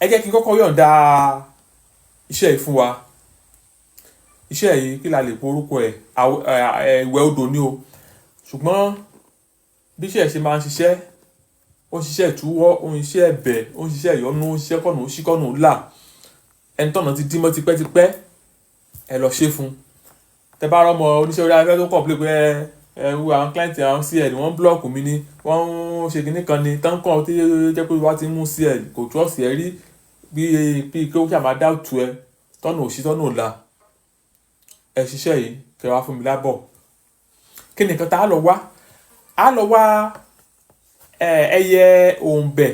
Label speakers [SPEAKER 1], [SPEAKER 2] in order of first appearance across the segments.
[SPEAKER 1] Ẹ jẹ́ kí n kọ́kọ́ yọ̀ǹda iṣẹ́ yìí fún wa. Iṣẹ́ yìí, kí la lè pe orúkọ ẹ̀? Ìwẹ̀ odò ni o. Ṣùgbọ́n bí iṣẹ́ ṣe máa ń ṣiṣẹ́, ó ń ṣiṣẹ́ ìtúwọ́, ó ń ṣiṣẹ́ ẹ̀bẹ̀, ó ń ṣiṣẹ́ ìyọnu, ó ń ṣiṣẹ́ kọ́nà, ó ṣí kọ́nà ó là. Ẹni tọ́nà ti dí mọ́ tipẹ́tipẹ́, ẹ lọ ṣe fún un. Tẹ bá rọ́mọ oníṣẹ́ orí afẹ́fẹ́ tó complain pé ẹ wo àwọn client, àwọn CL, wọ́n block mi ni, wọ́n ń ṣe kinní kan ni, tán kàn tí jẹ́ pé wọ́n ti mú CL kò trust ẹ rí, bí kí ó ṣà máa doubt ẹ, tọ́nà ò sí, tọ́nà ò là. Ẹ ṣiṣẹ́ yìí, kẹ wá fún mi lábọ̀. Kí ni nǹkan tá a lọ wá? A lọ wá ẹyẹ òǹbẹ̀,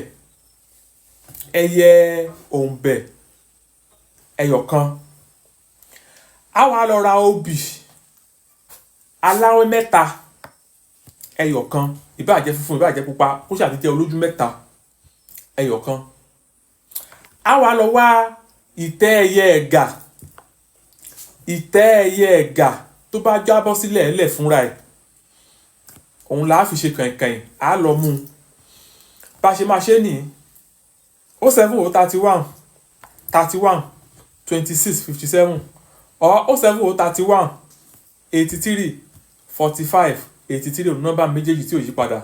[SPEAKER 1] ẹyẹ òǹbẹ̀ ẹyọ kan. A wá lọ ra obì aláwẹ́ mẹ́ta ẹyọ kan, ìbáà jẹ́ funfun, ìbáà jẹ́ pupa, kó ṣáà ti jẹ́ olójú mẹ́ta, ẹyọ kan. A wá lọ wá ìtẹ́ ẹyẹ ẹ̀gà, ìtẹ́ ẹyẹ ẹ̀gà tó bá jábọ́ sílẹ̀ ẹlẹ̀ fúnra ẹ̀, òun là á fi ṣe kànkàn. Á lọ mú un. Bá a ṣe máa ṣe nìyí: 070 31 31 26 57 or 070 31 83 45 83. Òun nọ́mbà méjèèjì tí ò yí padà.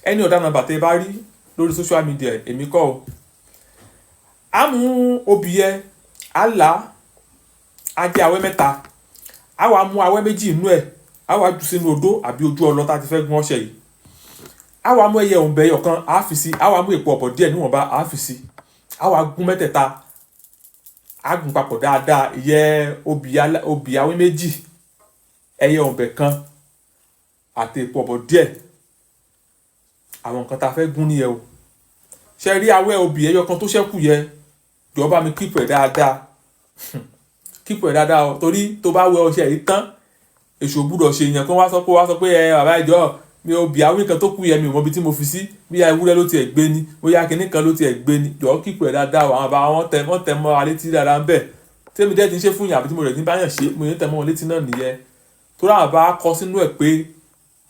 [SPEAKER 1] Any other number tẹ́ ẹ bá rí lórí social media, èmi kọ́ o. A mú obì yẹ, á là á, á jẹ́ awẹ́ mẹ́ta. Á wá mú awẹ́ méjì inú ẹ̀, á wá jù sínú odó àbí ojú ọlọ tá a ti fẹ́ gún ọṣẹ yìí. Á wá mú ẹyẹ òǹbẹ ẹyọ kan, á fi sí. Á wá mú èpo ọ̀bọ̀ díẹ̀ níwọ̀nba, á fi sí. Á wá gún mẹ́tẹ̀ẹ̀ta, á gún papọ̀ dáadáa. Ìyẹ́ obì awẹ́ méjì, ẹyẹ òǹbẹ kan àti èpo ọ̀bọ̀ díẹ̀, àwọn nǹkan tá a fẹ́ gún nìyẹn o. Ṣe rí awẹ́ obì ẹyọ kan tó ṣẹ́kù yẹ, jọ̀ọ́ bá mi keep ẹ̀ dáadáa, keep ẹ̀ dáadáa o, torí tó bá wẹ ọṣẹ yìí tán, èṣù ò gbúdọ̀ ṣe èèyàn kan wá sọ pé ẹ bàbá ìjọ mi, obì awẹ́ kan tó kù yẹ, mi ò mọ ibi tí mo fi sí, bóyá ewúrẹ́ ló tiẹ̀ gbé ni, bóyá kinní kan ló tiẹ̀ gbé ni. Jọ̀ọ́, keep ẹ̀ dáadáa o. Àwọn bàbá wọn tẹ mọ́ wa létí dáadáa ń bẹ̀. Tẹ́mi dẹ́ ti ń ṣe fún yàn àbí tí mo rẹ̀ ní báyàn ṣe, mo yẹn tẹ mọ́ wọn létí náà nìyẹn, torí àwọn bá kọ sínú ẹ̀ pé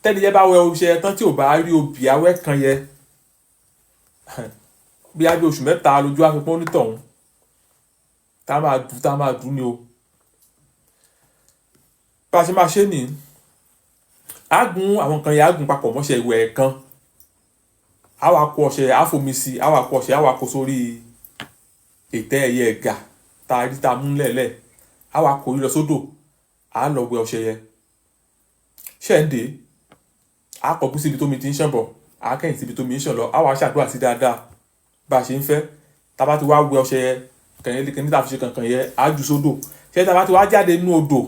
[SPEAKER 1] tẹ́ni yẹn bá wẹ ọṣẹ tán, tí ò bá rí obì awẹ́ kan yẹ, bí á bí oṣù 3 lójú àfikún onítọ̀hún, tá a máa dùn, tá a máa dùn ni o. Bá a ṣe máa ṣe nìyí: á gún àwọn nǹkan yẹn, á gún papọ̀ mọ́ṣẹ ìwẹ̀ kan. Á wá kó ọṣẹ, á fomi sí, á wá kó ọṣẹ, á wá kó sórí ìtẹ́ ẹyẹ ẹ̀gà tá a rí, tá a mú lẹ̀lẹ̀. Á wá kó lọ sódò, á lọ wẹ ọṣẹ yẹn. Ṣẹ́ǹdé á kọjú síbi tómi ti ń ṣàn bọ̀, á kẹ́yìn síbi tómi ń ṣàn lọ. Á wá ṣàdúrà sí dáadáa bá a ṣe ń fẹ́. Tá a bá ti wá wẹ ọṣẹ yẹn, kẹ̀yìn kìíní tá a fi ṣe kankan yẹn, á jù sódò. Ṣé tá a bá ti wá jáde nínú odò,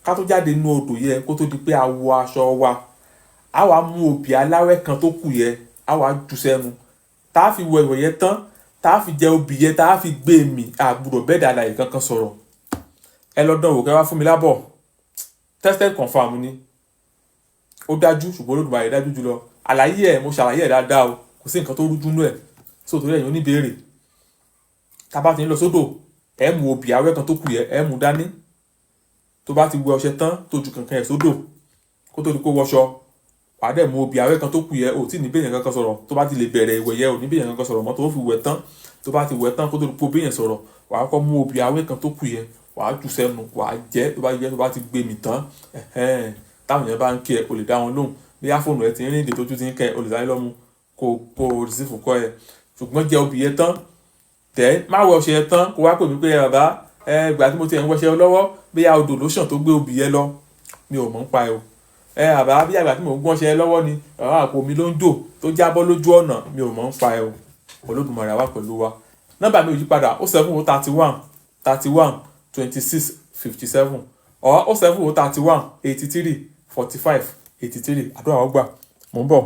[SPEAKER 1] ká tó jáde nínú odò yẹ, kó tó di pé a wọ aṣọ wa, á wá mú obì aláwẹ̀ kan tó kù yẹ, á wá jù sẹ́nu. Tá a fi wẹ ìwẹ̀ yẹn tán, tá a fi jẹ obì yẹn, tá a fi gbé mì, a gbọ́dọ̀ bẹ́ẹ̀ dà láyè kankan sọ̀rọ̀. Ẹ lọ dán wò, kẹ́ wá fún mi lábọ̀. Tested, confirm ni, ó dájú, ṣùgbọ́n Olódùmarè dájú jùlọ. Àlàyé ẹ̀, mo ṣàlàyé ẹ̀ dáadáa o, kò sí nǹkan tó rújú nú ẹ̀. So torí ẹ̀yin oníbèrè, tá a bá ti ń lọ sódò, ẹ mú obì awẹ́ kan tó kù yẹ, ẹ mú dání. Tó bá ti wẹ ọṣẹ tán, tó ju kankan ẹ̀ sódò, kó tó di kó wọṣọ, wàá dẹ̀ mú obì awẹ́ kan tó kù yẹ. Ò tí ní bẹ́yẹn kankan sọ̀rọ̀. Tó bá ti lè bẹ̀rẹ̀ ìwẹ̀ yẹ, ò ní bẹ́yẹn kankan sọ̀rọ̀ mọ́ tó fi wẹ̀ tán. Tó bá ti wẹ̀ tán, kó tó di kó bẹ́yẹn sọ̀rọ̀, wàá kọ́ mú obì awẹ́ kan tó kù yẹ, wàá jù sẹ́nu, wàá jẹ. Tó bá yẹ, tó bá ti gbé mì tán, ẹ̀hẹ́n, táwọn èèyàn bá ń kí ẹ, o lè dá wọn lóhùn. Bí fóònù ẹ ti ń rìn dè tó tún ti ń kẹ́ ẹ, o lè sáré lọ́mú kó receive kọ́ ẹ. Ṣùgbọ́n jẹ obì yẹn tán, tẹ́ má wẹ ọṣẹ yẹn tán, kó wá pè mí pé ẹ bàbá ẹ, ìgbà tí mo ti ẹ̀ ń wọṣẹ lọ́wọ́, bí a odò ló ṣàn tó gbé obì yẹn lọ, mi ò mọ̀ ń pa ẹ o. Ẹ àbá bí àgbà tí mò ń gún ọṣẹ lọ́wọ́ ni àwọn àpò mi ló ń jò tó jábọ́ lójú ọ̀nà, mi ò mọ̀ ń pa ẹ o. Olódùmarè wà pẹ̀lú wa. Nọ́mbà mi ò yí padà: 070 31 31 26 57 or 070 31 83 45 83. Àdúrà wa gbà. Mò ń bọ̀.